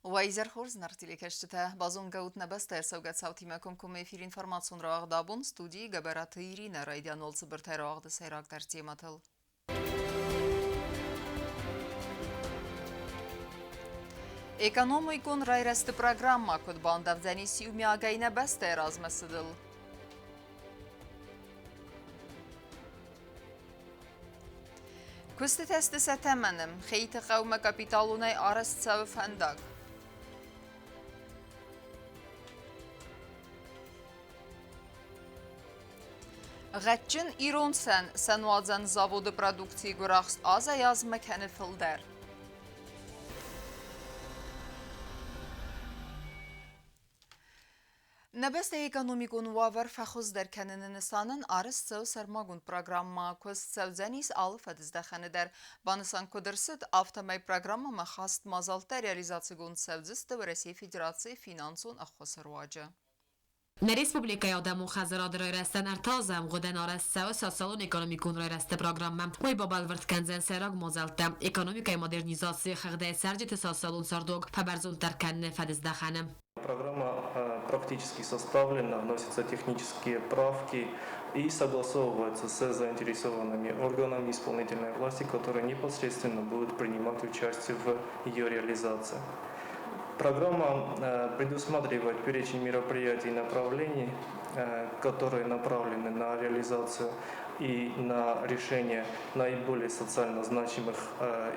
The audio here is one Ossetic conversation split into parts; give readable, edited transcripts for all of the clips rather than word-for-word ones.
Уӕ изӕр хорз, нарт телекӕсджытӕ! Базонгӕ ут нӕ бӕстӕйы ӕрцӕугӕ цаутимӕ комкоммӕ эфир информацион рауагъд абон студийы Гӕбӕраты Иринӕ райдиан уал цыбыртӕй рауагъды сӕйрагдӕр темӕтыл. Экономикон райрӕзты программӕ куыд бандавдзӕнис иумиагӕй нӕ бӕстӕйы размӕцыдыл? Куыстытӕ сты сӕ тӕмӕны. Хейты хъӕумӕ капиталонӕй арӕзт цӕуы фӕндаг. Гъӕдджын ирон сӕн сӕнуадзӕн заводы продукцийы гуырахст азӕй-азмӕ кӕны фылдӕр. Нӕ бӕстӕйы экономикон уавӕр фӕхуыздӕр кӕныны нысанӕн арӕзт цӕуы сӕрмагонд программӕ. Куыст цӕудзӕнис алы фӕдыздӕхӕны дӕр. Банысан куыд ӕрцыд, афтӕмӕй программӕмӕ хаст мадзӕлттӕ реализацигонд цӕудзысты Уӕрӕсейы Федерацийы финансон ӕххуысы руаджы. Нӕ республикӕйы адӕмон хӕдзарады райрӕзтӕн ӕртӕ азы ӕмгъуыдӕн арӕзт цӕуы социалон-экономикон райрӕзты программӕ. Уый бабӕлвырд кӕндзӕн сӕйраг мадзӕлттӕ экономикӕйы модернизацийы хыгъдӕй цӕрджыты социалон цардуаг фӕбӕрзонддӕр кӕныны фӕдыздӕхӕны. Программа практически составлена, вносятся технические правки и согласовывается с заинтересованными органами исполнительной власти, которые непосредственно будут принимать участие в ее реализации. Программа предусматривает перечень мероприятий и направлений, которые направлены на реализацию и на решение наиболее социально значимых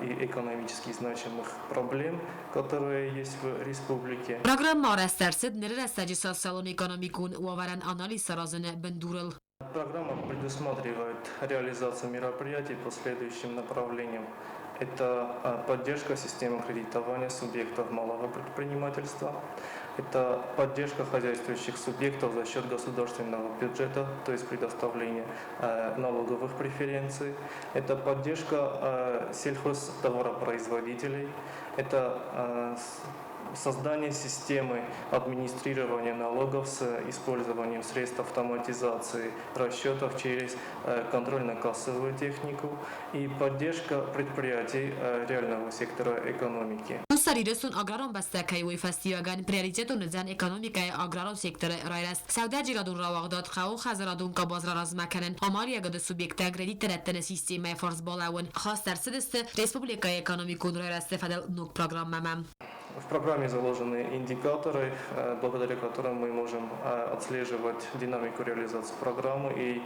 и экономически значимых проблем, которые есть в республике. Программӕ арӕзт ӕрцыд ныры рӕстӕджы социалон-экономикон уавӕрӕн анализ саразыны бындурыл. Программа предусматривает реализацию мероприятий по следующим направлениям. Это поддержка системы кредитования субъектов малого предпринимательства, это поддержка хозяйствующих субъектов за счет государственного бюджета, то есть предоставление налоговых преференций, это поддержка сельхозтоваропроизводителей, это создание системы администрирования налогов с использованием средств автоматизации расчетов через контрольно-кассовую технику и поддержка предприятий реального сектора экономики. Хуссар Ирыстон аграрон бӕстӕ кӕй уый фӕстиуӕгӕн приоритетон уыдзӕн экономикӕйы аграрон секторы райрӕзт, сӕудӕджерадон рауагъдад, хъӕууонхӕдзарадон къабаз раразмӕ кӕнын, амалиуӕгады субъекттӕ кредиттӕ раттыны системӕйы фарс балӕууын, хаст ӕрцыдысты республикӕйы экономикон райрӕзты фӕдыл ног программӕмӕ. В программе заложены индикаторы, благодаря которым мы можем отслеживать динамику реализации программы и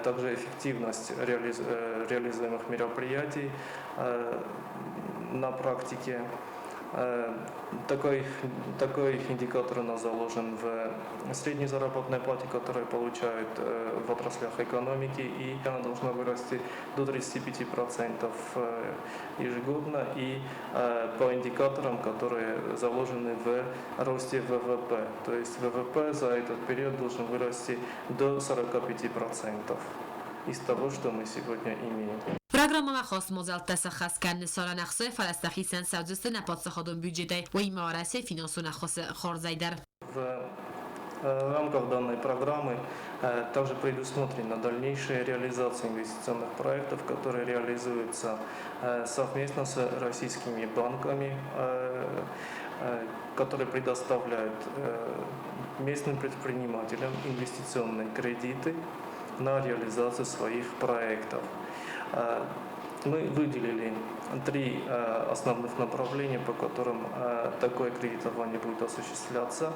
также эффективность реализуемых мероприятий на практике. Такой индикатор у нас заложен в средней заработной плате, которую получают в отраслях экономики, и она должна вырасти до 35% ежегодно и по индикаторам, которые заложены в росте ВВП. То есть ВВП за этот период должен вырасти до 45% из того, что мы сегодня имеем. Программӕмӕ хаст мадзӕлттӕ сӕххӕст кӕныны сӕрӕн ӕхцайы фӕрӕзтӕ хицӕн цӕудзысты нӕ паддзахадон бюджетӕй, уыимӕ Уӕрӕсейы финансон ӕххуысы хардзӕй дӕр. В рамках данной программы также предусмотрена дальнейшая реализация инвестиционных проектов, которые реализуются совместно с российскими банками, которые предоставляют местным предпринимателям инвестиционные кредиты на реализацию своих проектов. Мы выделили три основных направления, по которым такое кредитование будет осуществляться.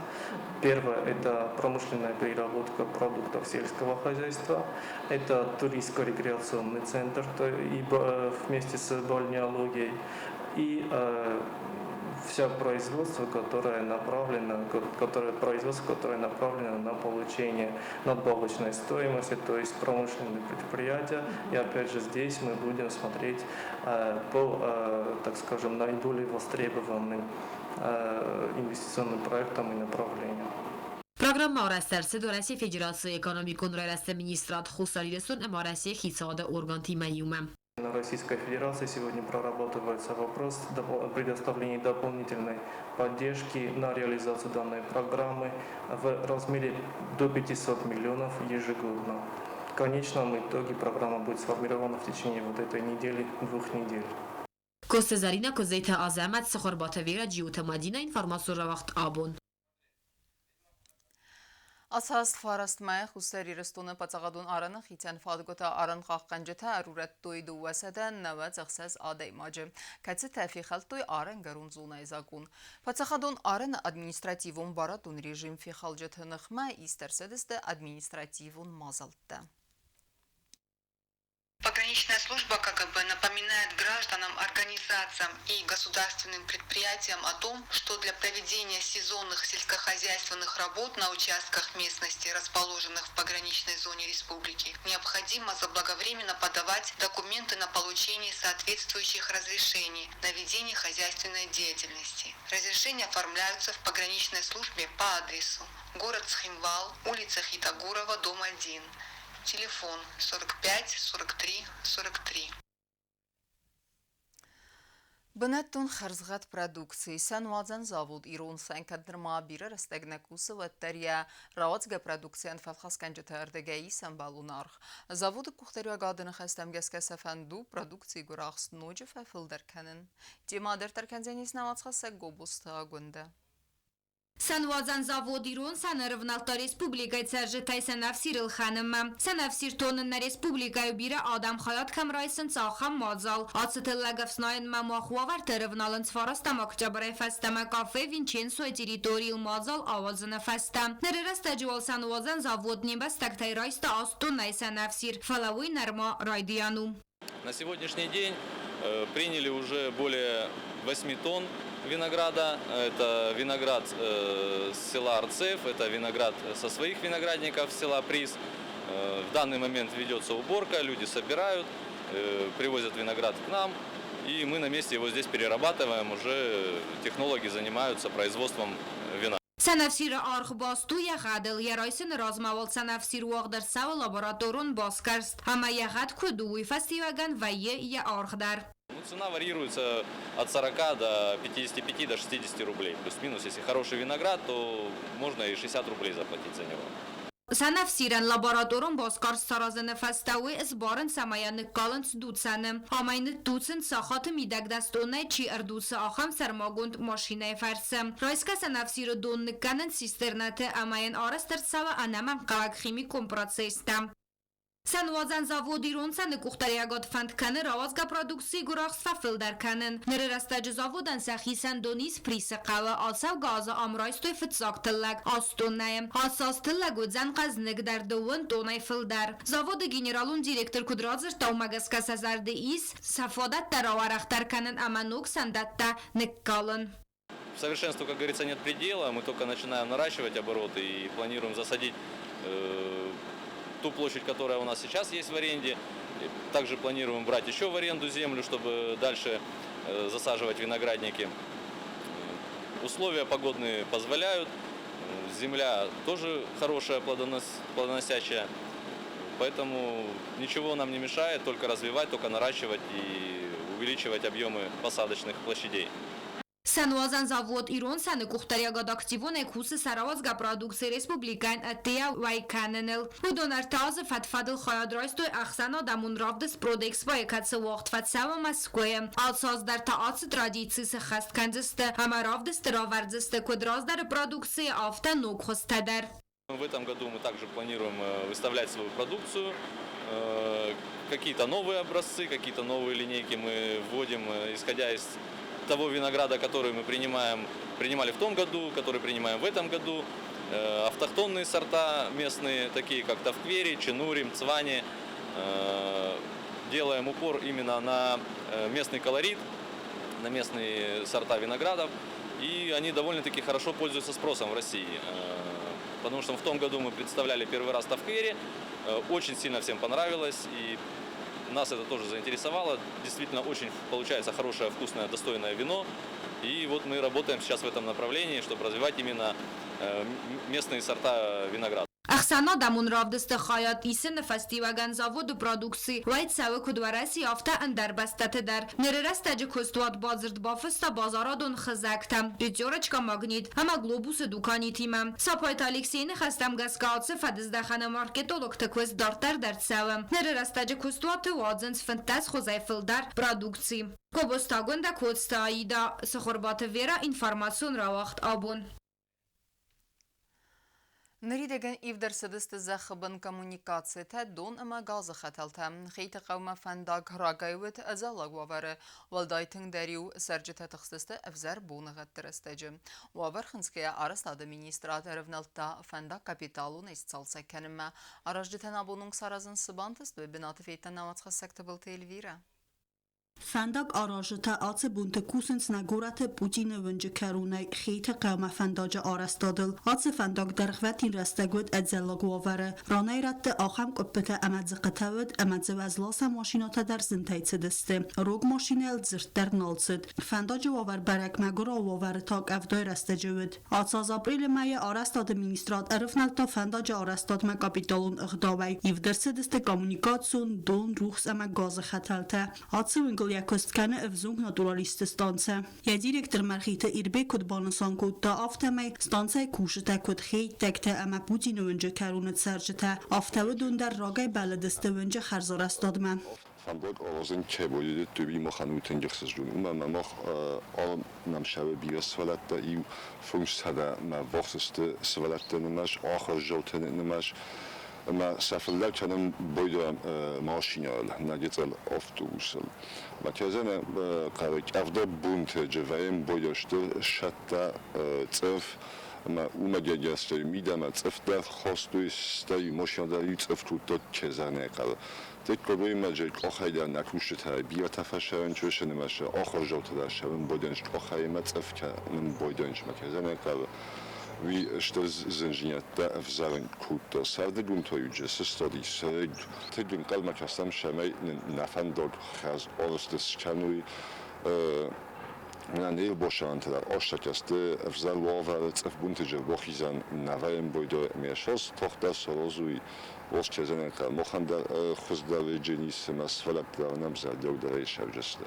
Первое – это промышленная переработка продуктов сельского хозяйства, это туристско-рекреационный центр и вместе с бальнеологией, и вся производство, которое направлено, которое, производство, которое направлено на получение надбавочной стоимости, то есть промышленные предприятия. И опять же здесь мы будем смотреть по, так скажем, наиболее востребованным инвестиционным проектам и направлениям. Программӕ арӕзт ӕрцыд Уӕрӕсейы Федерацийы экономикон райрӕзты министрад Хуссар Ирыстон ӕмӕ Уӕрӕсейы хицауады органтимӕ иумӕ. На Российской Федерации сегодня прорабатывается вопрос предоставления дополнительной поддержки на реализацию данной программы в размере до 500 миллионов ежегодно. В конечном итоге программа будет сформирована в течение вот этой недели, 2 недель. Коцты Зӕринӕ, Куыдзеты Азӕмӕт, Цыхуырбаты Верӕ, Джиоты Мадинӕ, информацион рауагъд Абон. Ацы аз фарастмӕ Хуссар Ирыстоны паддзахадон арӕны хицӕн фадгуытӕ арӕнхъахъхъӕнджытӕ ӕрурӕдтой 296 адӕймаджы, кӕцытӕ фехӕлдтой арӕнгӕрон зонӕйы закъон. Паддзахадон арӕны административон барадон режим фехалджыты ныхмӕ ист ӕрцыдысты административон мадзӕлттӕ. Пограничная служба КГБ напоминает гражданам, организациям и государственным предприятиям о том, что для проведения сезонных сельскохозяйственных работ на участках местности, расположенных в пограничной зоне республики, необходимо заблаговременно подавать документы на получение соответствующих разрешений на ведение хозяйственной деятельности. Разрешения оформляются в пограничной службе по адресу: город Цхинвал, улица Хитагурова, дом 1, телефон 45 43 43. Бынӕттон хӕрзгъӕд продукци сӕнуадзӕн завод Ирон сӕн кӕд нырма бирӕ рӕстӕг нӕ кусы, уӕддӕр йӕ рауадзгӕ продукцийӕн фӕлхасгӕнджыты ӕрдӕгӕй ис ӕмбӕлон аргъ. Заводы къухдариуӕгады ныхӕстӕм гӕсгӕ сӕ фӕнд у продукцийы гуырахст ноджы фӕфылдӕр кӕнын. Темӕ дарддӕр кӕндзӕнис нӕ уацхӕссӕг Гобозты Агуындӕ. Сӕнуадзӕн завод Ирон сӕн ӕрывнӕлдта республикӕйы цӕрджытӕй сӕнӕфсир ӕлхӕнынмӕ. Сӕнӕфсир тонын нӕ республикӕйы бирӕ адӕм хайад кӕм райсынц, ахӕм мадзал. Ацы тыллӕг ӕфснайынмӕ мах уавӕрты ӕрывналынц фарастӕм октябрӕй фӕстӕмӕ кафе Винченцойы территорийыл мадзал ауадзыны фӕстӕ. Ныры рӕстӕджы уал сӕнуадзӕн завод не мбӕстӕгтӕй райста аст тоннӕйы сӕнӕфсир, фӕлӕ уый нырма райдиан у. На сегодняшний день приняли уже более 8 тонн винограда. Это виноград с села Арцев, это виноград со своих виноградников села Приз. В данный момент ведется уборка, люди собирают, привозят виноград к нам, и мы на месте его здесь перерабатываем, уже технологи занимаются производством вина. Сӕнӕфсиры аргъ баст у йӕ гъӕдыл. Йӕ райсыны размӕ уал сӕнӕфсир уагъд ӕрцӕуы лабораторон басгӕрст ӕмӕ йӕ гъӕд куыд у, уый фӕстиуӕгӕн вӕййы йӕ аргъ дӕр. Ну, цена варьируется от 40 до 55, до 60 рублей. Плюс-минус, если хороший виноград, то можно и 60 рублей заплатить за него. Сӕнӕфсирӕн лабораторон басгӕрст саразыны фӕстӕ уый сбарынц ӕмӕ йӕ ныккалынц дуцӕны. Ам ӕй ныддуцынц, сахаты мидӕг дӕс тоннӕйы чи ӕрдуцы, ахӕм сӕрмагонд машинӕйы фӕрцы. Райсгӕ сӕнӕфсиры дон ныккӕнынц цистернӕты ӕмӕ йын арӕзт ӕрцӕуы ӕнӕмӕнгхъӕуӕг химикон процесстӕ. Сӕнуадзӕн завод Ирон сӕны къухдариуӕгад фӕнд кӕны рауадзгӕ продукцийы гуырахст фӕфылдӕр кӕнын. Ныры рӕстӕджы заводӕн сӕхицӕн дон ис Присы хъӕуы. Ацӕугӕ азы ам райстой фыццаг тыллӕг аст тоннӕйы. Ацы аз тыллӕг уыдзӕн хъӕзныгдӕр, дыууын тоннӕй фылдӕр. Заводы генералон директор куыд радзырдта, уымӕ гӕсгӕ сӕ зӕрды ис сӕ фадӕттӕ рауӕрӕхдӕр кӕнын ӕмӕ ног сӕндӕттӕ ныккалын. Совершенству, как говорится, нет предела. Мы только начинаем наращивать обороты и планируем засадить ту площадь, которая у нас сейчас есть в аренде. Также планируем брать еще в аренду землю, чтобы дальше засаживать виноградники. Условия погодные позволяют. Земля тоже хорошая, плодоносящая. Поэтому ничего нам не мешает, только развивать, только наращивать и увеличивать объемы посадочных площадей. Сӕнуадзӕн завод Ирон сӕны къухдариуӕгад активонӕй кусы сӕ рауадзгӕ продукци республикӕйӕн ӕддейӕ уӕй кӕныныл. Уыдон ӕртӕ азы фӕд-фӕдыл хайад райстой ӕхсӕнадӕмон равдыст Продэкспо-йы, кӕцы уагъд фӕцӕуы Мӕскуыйы. Ацы аз дӕр та ацы традици сыххӕст кӕндзысты ӕмӕ равдысты равӕрдзысты куыд раздӕры продукцийы, афтӕ ног хуызтӕ дӕр. В этом году мы также планируем выставлять свою продукцию. Какие-то новые образцы, какие-то новые линейки мы вводим, исходя из того винограда, который мы принимали в том году, который принимаем в этом году. Автохтонные сорта местные, такие как Тавквери, Чинури, Мцвани. Делаем упор именно на местный колорит, на местные сорта виноградов. И они довольно-таки хорошо пользуются спросом в России. Потому что в том году мы представляли первый раз Тавквери, очень сильно всем понравилось, и нас это тоже заинтересовало. Действительно, очень получается хорошее, вкусное, достойное вино. И вот мы работаем сейчас в этом направлении, чтобы развивать именно местные сорта винограда. Ӕхсӕнадӕмон равдысты хайад исыны фӕстиуӕгӕн заводы продукци уӕй цӕуы куыд Уӕрӕсейы, афтӕ ӕндӕр бӕстӕты дӕр. Ныры рӕстӕджы куыстуат бадзырд бафыста базарадон хызӕгтӕ Пятерочка, Магнит ӕмӕ Глобусы дуканитимӕ. Сапойты Алексейы ныхӕстӕм гӕсгӕ ацы фӕдыздӕхӕны маркетологты куыст дарддӕр дӕр цӕуы. Ныры рӕстӕджы куыстуаты уадзынц 15 хуызӕй фылдӕр продукци. Гобозты Агуындӕ, Коцты Аида, Цыхуырбаты Вера, информацион рауагъд абон. Ныридӕгӕн ивд ӕрцыдысты зӕххы бын коммуникацитӕ, дон ӕмӕ газы хӕтӕлтӕ. Хиты хъӕумӕ фӕндаг рагӕй уыд ӕдзӕллаг уавӕры. Уӕлдай тынгдӕр-иу цӕрджытӕ тыхстысты ӕвзӕр боныгъӕдты рӕстӕджы. Уавӕр хынцгӕйӕ арӕзтады министрад ӕрӕвнӕлдта фӕндаг капиталонӕй сцалцӕг кӕнынмӕ. Аразджытӕн абон онг саразын цы бантыст, уый бынаты федта науӕдзхӕссӕг Тыбылты Эльвирӕ. Фӕндаг аразджытӕ ацы бонты кусынц нӕ горӕты Путины уынджы кӕронӕй Хейты хъӕумӕ фӕндаджы арӕзтадыл. Ацы фӕндаг дӕргъвӕтин рӕстӕг уыд ӕдзӕллаг уавӕры. Ранӕй-рӕтты ахӕм къуыппытӕ ӕмӕ дзыхъхъытӕ уыд, ӕмӕ дзы уӕзласӕн машинӕтӕ дӕр зынтӕй цыдысты. Рог машинӕйыл дзырд дӕр нал цыд. Фӕндаджы уавӕр бӕрӕг мӕгуырау уавӕры та къӕвдайы рӕстӕджы уыд. Ацы аз апрелы мӕйы арӕзтады министрад ӕрывнӕлдта фӕндаджы арӕзтадмӕ капиталон ӕгъдауӕй. Ивд ӕрцыдысты коммуникацион, дон, рухс ӕмӕ газы хӕтӕлтӕ. Ацы уынгыл йӕ куыст кӕны ӕвзонг натуралистты станцӕ. Йӕ директор Мӕргъиты Ирбег куыд банысан кодта, афтӕмӕй станцӕйы кусджытӕ куыд хейттӕгтӕ ӕмӕ Путины уынджы кӕроны цӕрджытӕ, афтӕ уыдон дӕр рагӕй бӕллыдысты уынджы хӕрзарӕзтадмӕ. Фӕндаг аразын кӕй байдыдтой, уый махӕн у тынг ӕхсызгон. Уымӕн ӕмӕ мах нӕм сӕвы бирӕ сывӕллӕттӕ, иу 500 мӕ ввахс сты сывӕллӕтты нымӕц, ахуырдзауты нымӕц. Ӕмӕ сӕ фылдӕр кӕнӕм байдайӕм машинӕйыл, нӕ гыццыл автобусыл. Мӕ кӕдзӕнӕ хъӕуы къӕвда бонты вӕййӕм байдасты сӕттӕ цъыф, ӕмӕ уымӕ гӕсгӕ мидӕмӕ цъыф дӕр хастой, стӕй машинӕ дӕр иу цъыф кодта кӕдзӕнӕ хъӕуы. Теккогоймаджы къохӕй дӕр нӕ кусджытӕ бирӕтӕ фӕсӕрӕнчы сӕ ахуырдзаутӕ дӕр сӕрын бойдӕнч къохӕй ӕмӕ цъыф кӕнын бойдӕнчмӕ кӕдзӕнӕ хъӕуы. Уый стыр зындзинӕдтӕ ӕвзарын кодта. Сӕрдыгон та-иу сыстади сӕрыг. Тынг ӕнхъӕлмӕ кастам, цӕмӕй нын нӕ фӕндаг хӕрз арӕзт скӕной. Нӕ не рбасӕнтӕ дӕр астӕкӕсты ӕвзӕр уавӕры цъыфбунты бахизӕн нӕ вӕййӕм бойдӕ ме сос тохтӕ саразуй. Уоскезӕнӕнхъӕ махӕн дӕр хуыздӕр ницы сфӕлӕдта нӕм зӕрдиагдӕрӕй сӕвзӕрста.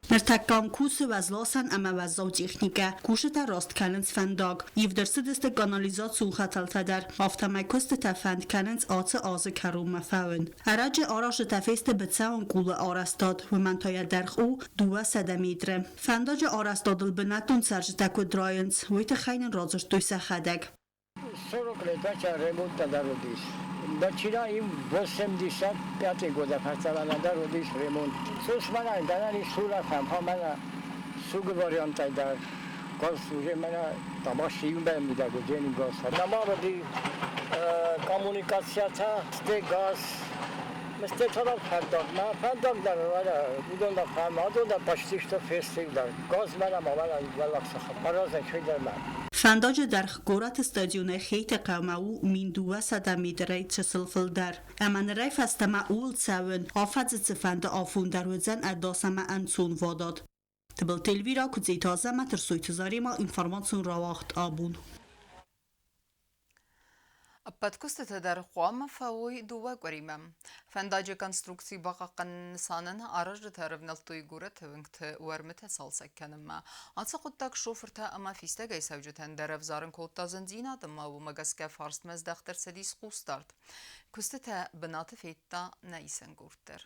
Ныртӕккӕ ам кусы уӕзласӕн ӕмӕ уӕззау техникӕ. Кусджытӕ раст кӕнынц фӕндаг. Ивд ӕрцыдысты канализацион хӕтӕлтӕ дӕр. Афтӕмӕй куыстытӕ фӕнд кӕнынц ацы азы кӕронмӕ фӕуын. Ӕрӕджы аразджытӕ фесты быцӕуон къулы арӕзтад, уымӕн та йӕ дӕргъ у 200 метры. Фӕндаджы арӕзтадыл бынӕттон цӕрджытӕ куыд райынц, уый тыххӕй нын радзырдтой сӕхӕдӕг. 40 лет ремонта дӕр уыдис. Начина им 85 года фӕстӕмӕ дӕр уыдис ремонт. Сус мӕнӕ гӕнӕн ис сулӕфӕм, мӕнӕ сугы вариантӕй дӕр. Газ уже мӕнӕ тамаш иумӕ мидӕг уыдзӕни газ. Нама уыди коммуникациятӕ, стӕй газ, стӕй цавӕр фӕндаг, мӕ фӕндаг дӕр уыдон дӕр фӕ адон дӕр почти что фесты дӕр. Газ мӕнӕ ма мӕнӕ уӕллаг сахар. Аразӕн чидӕр мӕ. Фӕндаджы дӕргъ горӕты стадионӕй Хейты хъӕумӕ у 1200 метрӕй чысыл фылдӕр. Ӕмӕ нырӕй фӕстӕмӕ ууыл цӕуын, афӕдзы цыфӕнды афон дӕр уыдзӕн ӕдас ӕмӕ ӕнцонвадат. Тыбылты Эльвирӕ, Куыдзиты Азӕмӕт, Ӕрсойты Заремӕ, информацион рауагъд абон. Ӕппӕт куыстытӕ дӕр хъуамӕ фӕуой дыууӕ къуыримӕ. Фӕндаджы конструкци бахъахъхъӕныны нысанӕн аразджытӕ ӕрӕвнӕлдтой горӕты уынгты уӕрмытӕ цалцӕг кӕнынмӕ. Ацы хъуыддаг шофыртӕ ӕмӕ фистӕгӕй цӕуджытӕн дӕр ӕвзарын кодта зындзинад ӕмӕ уымӕ гӕсгӕ фарстмӕ здӕхт ӕрцыдис хъусдард. Куыстытӕ бынаты федта нӕ исӕнгурд дӕр.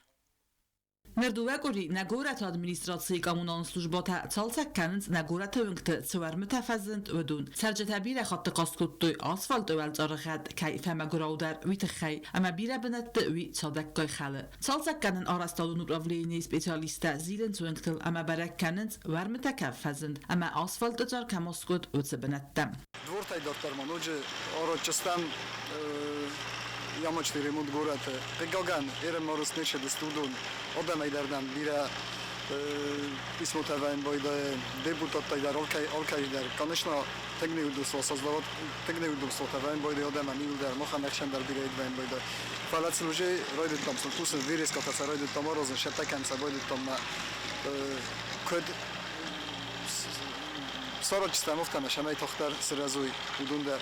Ныр дыууӕ къуыри нӕ горӕты администрацийы коммуналон службӕтӕ цалцӕг кӕнынц нӕ горӕты уынгты цы уӕрмытӕ фӕзынд, уыдон. Цӕрджытӕ бирӕ хатты хъаст кодтой асфальты уӕлцъары гъӕд кӕй фӕмӕгуыраудӕр, уый тыххӕй, ӕмӕ бирӕ бынӕтты уый цадӕггай хӕлы. Цалцӕг кӕнын арӕзтадон управленийы специалисттӕ зилынц уынгтыл ӕмӕ бӕрӕг кӕнынц, уӕрмытӕ кӕм фӕзынд ӕмӕ асфальты цъар кӕм аскъуыд, уыцы бынӕттӕ. Двортай дарддӕр ма ноджы Ороччыстӕм ямочный ремонт горӕты. Хъыгагӕн, Эренморыс не ссыдысты уыдон. Адӕмӕй дӕр нӕм бирӕ писмотӕ вӕййын байдайы, депутаттӕй дӕр, алкӕй дӕр. Конечно, тынг неудобство создавать, тынг неудобствотӕ вӕййын байдайы адӕмӕн иуылдӕр, махӕн ӕхсӕн дӕр бирӕ вӕййын байдайы. Фӕлӕ сын уже райдыдтам сын кусын, вырезкӕтӕ сӕ райдыдтам аразын, сӕттӕ кӕнын сӕ байдыдтам мӕ куыд Саразджытӕм афтӕ цӕмӕй тагъддӕр сырӕзой, уыдон дӕр.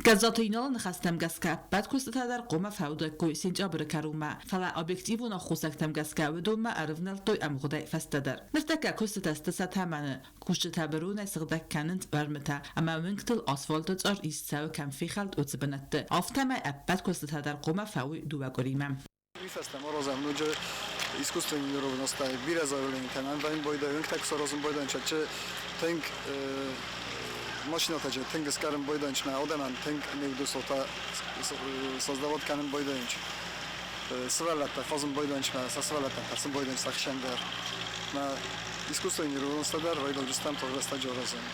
Гӕззаты Иналы ныхӕстӕм гӕсгӕ ӕппӕт куыстытӕ дӕр хъуамӕ фӕуыдаиккой сентябры кӕронмӕ, фӕлӕ объективон аххосӕгтӕм гӕсгӕ уыдонмӕ ӕрывнӕлдтой ӕмгъуыдӕй фӕстӕдӕр. Ныртӕккӕ куыстытӕ сты сӕ тӕмӕны, кусджытӕ быронӕй сыгъдӕг кӕнынц уӕрмытӕ ӕмӕ уынгтыл асфальты цъар ист цӕуы кӕм фехӕлд, уыцы бынӕтты. Афтӕмӕй ӕппӕт куыстытӕ дӕр хъуамӕ фӕуой дыууӕ къуыримӕ. Уый фӕстӕ ма аразӕм ноджы Искусственный неровностей бирӕ заявленийтӕ нӕм вӕййын байдайы, уынгтӕ куы саразын байдайынц, тынг машинӕтӕ тынг скъӕрын байдайынц, мӕ адӕмӕн тынг неудобствотӕ создавать кӕнын байдайынц. Сывӕллӕттӕ хъазын байдайынц, мӕ сӕ сывӕллӕттӕн тӕрсын байдайынц сӕ хсӕн дӕр. Мӕ искусственный неровносттӕ дӕр райдайдзыстӕм тагъд рӕстӕджы аразын.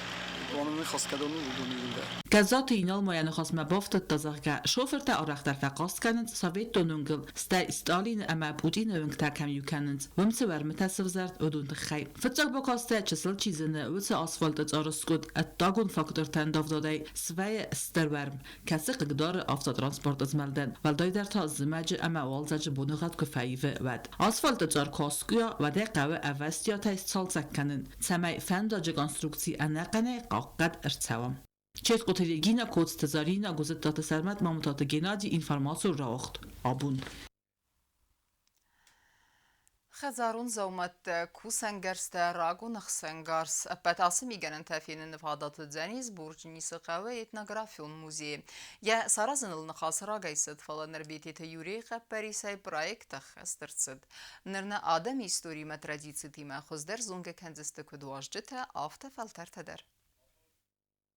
Планы ныхас кӕдон у, уыдон иууылдӕр. Гӕззаты Инал ма йӕ ныхасмӕ бафтыдта, зӕгъгӕ, шофыртӕ арӕхдӕр фӕхъаст кӕнынц Советон уынгыл, стӕй Сталины ӕмӕ Путины уынгтӕ кӕм иу кӕнынц, уым цы уӕрмытӕ сывзӕрд, уыдон тыххӕй. Фыццаг бакастӕй чысыл чи зыны, уыцы асфальты цъары скъуыд ӕддагон фактортӕ ӕндӕвдадӕй свӕййы стыр уӕрм, кӕцы хъыгдары автотранспорты змӕлдӕн, уӕлдайдӕр та зымӕджы ӕмӕ уалдзӕджы боныгъӕд куы фӕивы, уӕд. Асфальты цъар куы аскъуыйа, уӕд ӕй хъӕуы ӕвӕстиатӕй сцалцӕг кӕнын, цӕмӕй фӕндаджы конструкци ӕнӕхъӕнӕй хъахъхъӕд ӕрцӕуа. Ческъоты Регина, Коцты Зарина, Гуызыдтаты Сӕрмӕт, Мамытаты Геннади информацион рауагъд абон. Хӕдзарон дзаумӕттӕ, кусӕнгӕрзтӕ, рагон ӕхсӕнгарз – ӕппӕт ацы мигӕнӕнтӕ феныны фадат уыдзӕнис Бурджинисы хъӕуы этнографион музейы. Йӕ саразыныл ныхас рагӕй цыд, фӕлӕ ныр Бететы Юрийы хъӕппӕрисӕй проект ӕххӕст ӕрцыд. Ныр нӕ адӕмы историимӕ, традицитимӕ хуыздӕр зонгӕ кӕндзысты куыд уазджытӕ, афтӕ фӕлтӕртӕ дӕр.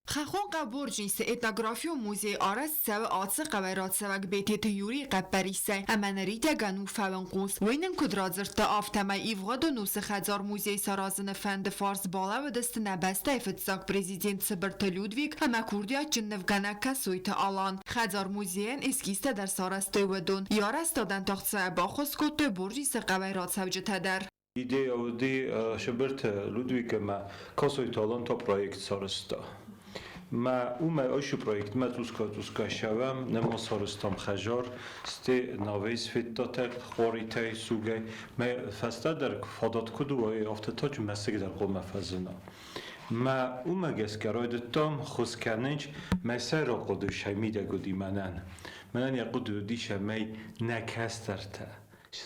Хӕххон хъӕу Борджисы этнографион музей арӕзт цӕуы ацы хъӕуӕй рацӕуӕг Бететы Юрийы хъӕппӕрисӕй ӕмӕ ныридӕгӕн у фӕуынхъус. Уый нын куыд радзырдта, афтӕмӕй ивгъуыд ӕнусы хӕдзар-музей саразыны фӕнды фарс балӕууыдысты нӕ бӕстӕйы фыццаг президент Цыбырты Людвиг ӕмӕ курдиатджын нывгӕнӕг Кӕсойты Алан. Хӕдзар-музейӕн эскизтӕ дӕр сарӕзтой уыдон. Йӕ арӕзтадӕн тагъд сӕ баххуыс кодтой Борджисы хъӕуӕй рацӕуджытӕ дӕр. Идея уыди Сыбырты Людвиг ӕмӕ Косойты Алан та проект сарӕзта. Мӕ уымӕй ацы проектмӕ цъусгай-цъусгай ссӕуӕм, нӕма сарӕзтам хӕдзар, стӕй навес федтатӕ къоритӕй, сугӕй. Мӕ фӕстӕдӕр фадат куыд уа, афтӕ та мӕсыг дӕр хъуамӕ фӕзына. Мӕ уымӕ гӕсгӕ райдыдтам хос кӕнын, мӕ сӕйраг хъуыды сӕ мидӕг уыди мӕнӕн. Мӕнӕн йӕ хъуыды уыди, цӕмӕй нӕ кӕстӕртӕ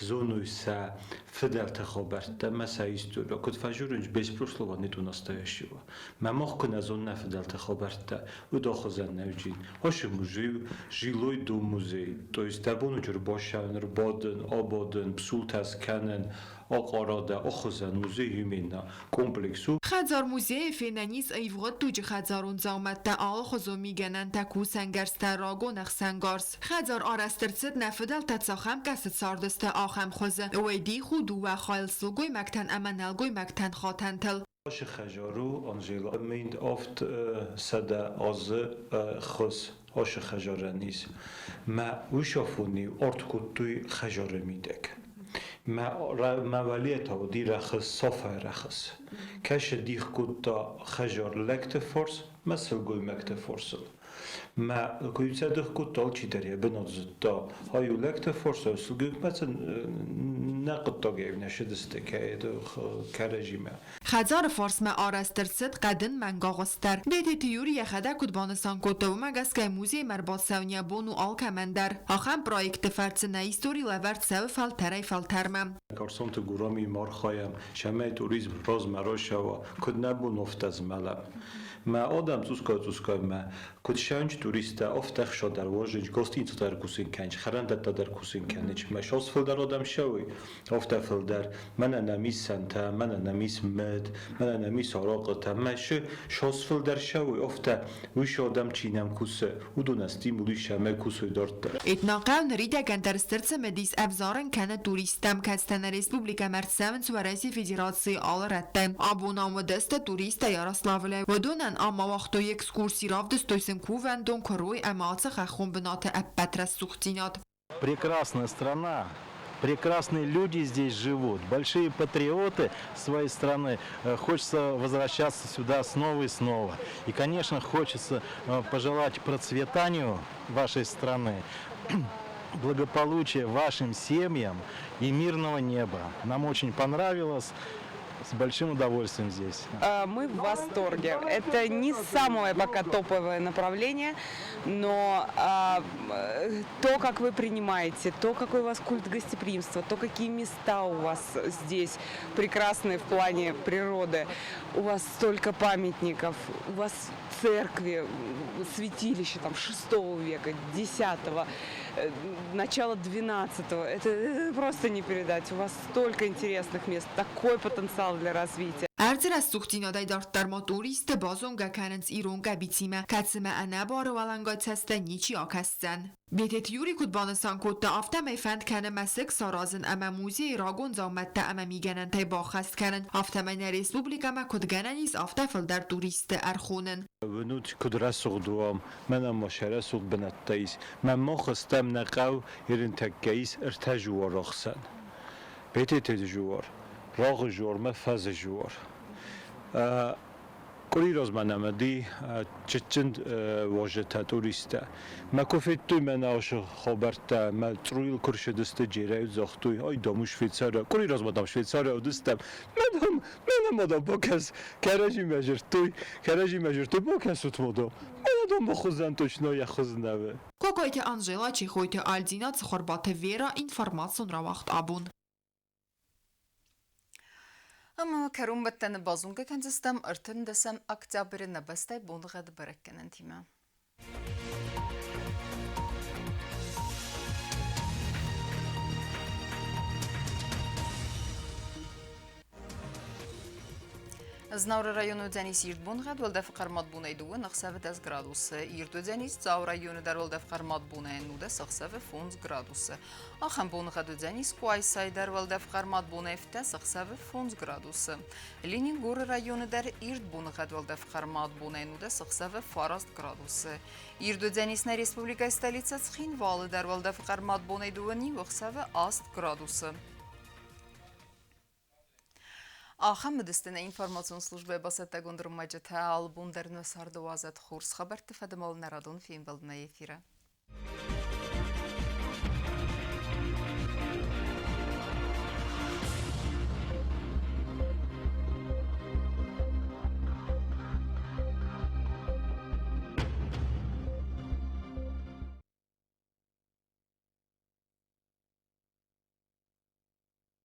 зонуй сӕ фыдӕлты хабӕрттӕ ӕмӕ сӕ истори. Куыд фӕзурынц, без прошлого нету настоящего. Мӕ мах куы нӕ зоннӕ фыдӕлты хабӕрттӕ, уыдон хуызӕн нӕуджин. Оши музей, жилой дом музей. То есть дӕ бон ӕрбассӕуын, ӕрбадын, абадын, псултӕ скӕнын, акъарадӕ, охуызӕн музей именно комплекс у. Хӕдзар-музейы фенӕн ис ивгъуыд дуджы хӕдзарон дзаумӕттӕ, алыхуызон мигӕнӕнтӕ, кусӕнгӕрзтӕ, рагон ӕхсӕнгарз. Хӕдзар арӕзт ӕрцыд нӕ фыдӕлтӕ цахӕм кӕцы цардысты, ахӕм хуызы. Уый дих у дыууӕ хайыл сылгоймӕгтӕн ӕмӕ нӕлгоймӕгтӕн хатӕнтыл. Ашы хӕжар у Анжела минд авд сӕдӕ азы хыз ашы хӕжарӕн ис. Мӕ уыш афони арт кодтой хӕжары мидӕг. Мӕ мӕ уӕлейӕ та уыди рӕхыс, Сафайы рӕхыс. Кӕсы дих кодта хӕжар лӕгты фарс мӕ сылгоймӕгты фарсыл. Мӕ куы кодта алчидӕр йӕ бынат зыдта. Ай у лӕгты фарсау, сылгоймӕгтӕ сын нӕ хъуыддагӕй нӕ сыдысты кӕрӕдзимӕ. Хӕдзары фарсмӕ арӕзт ӕрцыд хъӕдын мӕнгагъуыст дӕр. Бететы Юрий йӕхӕдӕг куыд банысан кодта, уымӕ гӕсгӕ музеймӕ ӕрбацӕуын йӕ бон у алкӕмӕн дӕр. Ахӕм проектты фӕрцы нӕ истори лӕвӕрд цӕуы фӕлтӕрӕй-фӕлтӕрмӕ. Карсонты Гурамимӕ архайӕм, цӕмӕй туризм размӕ рацӕуа, куыд нӕ бон афтӕ змӕлӕм. Мӕ адӕм цъусгай-цъусгаймӕ куыд сӕнч туристтӕ, афтӕ ӕхсадӕр уарзынц, гостиницӕтӕ дӕр кусын кӕнынц, хӕрӕндӕттӕ дӕр кусын кӕнынц. Мӕ сос фылдӕр адӕм ссӕуй, афтӕ фылдӕр. Мӕнӕ нӕм ис сӕнтӕ, мӕнӕ нӕм ис мыд, мӕнӕ нӕм ис арахъытӕ. Мӕ сос фылдӕр ссӕуй, афтӕ уый адӕм чи нӕм кусы, уыдонӕн стимул ис ӕмӕ кусой дарддӕр. Этнохъӕу ныридӕгӕн дӕр стыр цымыдис ӕвзарын кӕны туристтӕм, кӕцытӕ нӕ республикӕмӕ ӕрцӕуынц Уӕрӕсейы Федерацийы алы рӕттӕй. Абон ам уыдысты туристтӕ Ярославлӕй. Уыдонӕн ам ауагътой экскурси, равдыстой сын кувӕндон, куырой ӕмӕ ацы хӕххон бынаты ӕппӕт рӕсугъддзинад. Прекрасная страна, прекрасные люди здесь живут, большие патриоты своей страны. Хочется возвращаться сюда снова и снова. И, конечно, хочется пожелать процветанию вашей страны, благополучия вашим семьям и мирного неба. Нам очень понравилось. С большим удовольствием здесь. Мы в восторге. Это не самое пока топовое направление, но то, как вы принимаете, то, какой у вас культ гостеприимства, то, какие места у вас здесь прекрасные в плане природы. У вас столько памятников, у вас церкви, святилища там 6 века, 10. начала 12-го. Это просто не передать. У вас столько интересных мест, такой потенциал для развития. Ӕрдзы рӕсугъддзинадӕй дарддӕр ма туристты базонгӕ кӕнынц ирон къӕбицимӕ, кӕцымӕ ӕнӕбары уӕлӕнгай цӕстӕй ничи акӕсдзӕн. Бететы Юри куыд банысан кодта, афтӕмӕй фӕнд кӕны мӕсыг саразын ӕмӕ музейы рагон дзаумӕттӕ ӕмӕ мигӕнӕнтӕй баххӕст кӕнын, афтӕмӕй нӕ республикӕмӕ куыд гӕнӕн ис, афтӕ фылдӕр туристты ӕрхонын. Уынут, куыд рӕсугъд у ам, мӕнӕ ма сӕ рӕсугъд бынӕттӕ ис. Мӕн ма хызтам нӕ хъӕу Ирынтӕккӕ ис ӕртӕ жуары хсӕн. Бететы жуар, Рагъы жуармӕ Фӕзы жуар. Къуыри размӕ нӕм уыди чытджын уазджытӕ, туристтӕ. Мӕ куы федтой мӕ наусы хабӕрттӕ, мӕ църуйыл куы рсыдысты, Джерӕй загътой, ай, дам, у Швейцария. Къуыри размӕ, дам, Швейцария уыдыстӕм. Мӕ, дам, мӕнӕ ма, дам, бакӕс, кӕрӕдзимӕ дзырдтой, кӕрӕдзимӕ дзырдтой, бакӕсут ма, дам. Мӕнӕ, дам, бахуыздӕн точно йӕ хуыз нӕ Кокойты Анжела, Чехойты Альдина, Цхуырбаты Вера, информацион рауагъд абон. Ӕмӕ кӕронбӕттӕны базонгӕ кӕндзыстӕм 13 октябры нӕ бӕстӕйы боныгъӕды бӕрӕггӕнӕнтимӕ. Знауыры районы уыдзӕнис ирд боныгъӕд, уӕлдӕфы хъӕрмад бонӕй дыууӕ, ӕхсӕвы 10 градусы. Ирд уыдзӕнис Дзауы районы дӕр уӕлдӕф хъӕрмад бонӕй 19, ӕхсӕвы 5 градусы. Ахӕм боныгъӕд уыдзӕнис Къуайсайы дӕр уӕлдӕф хъӕрмад бонӕй 7, ӕхсӕвы 5 градусы. Ленингоры районы дӕр ирд боныгъӕд уӕлдӕф хъӕрмад бонӕй 19, ӕхсӕвы 9 градусы. Ирд уыдзӕнис нӕ республикӕйы столицӕ Цхинвалы дӕр уӕлдӕф хъӕрмад бонӕй 2 ӕхсӕвы 8 градусы. Ахӕм уыдысты нӕ информацион службӕйы бацӕттӕгонд ӕрмӕджытӕ. Алы бон дӕр нӕ царды уадзӕд хорз хабӕртты фӕдыл нӕ радон фембӕлд нӕ эфиры.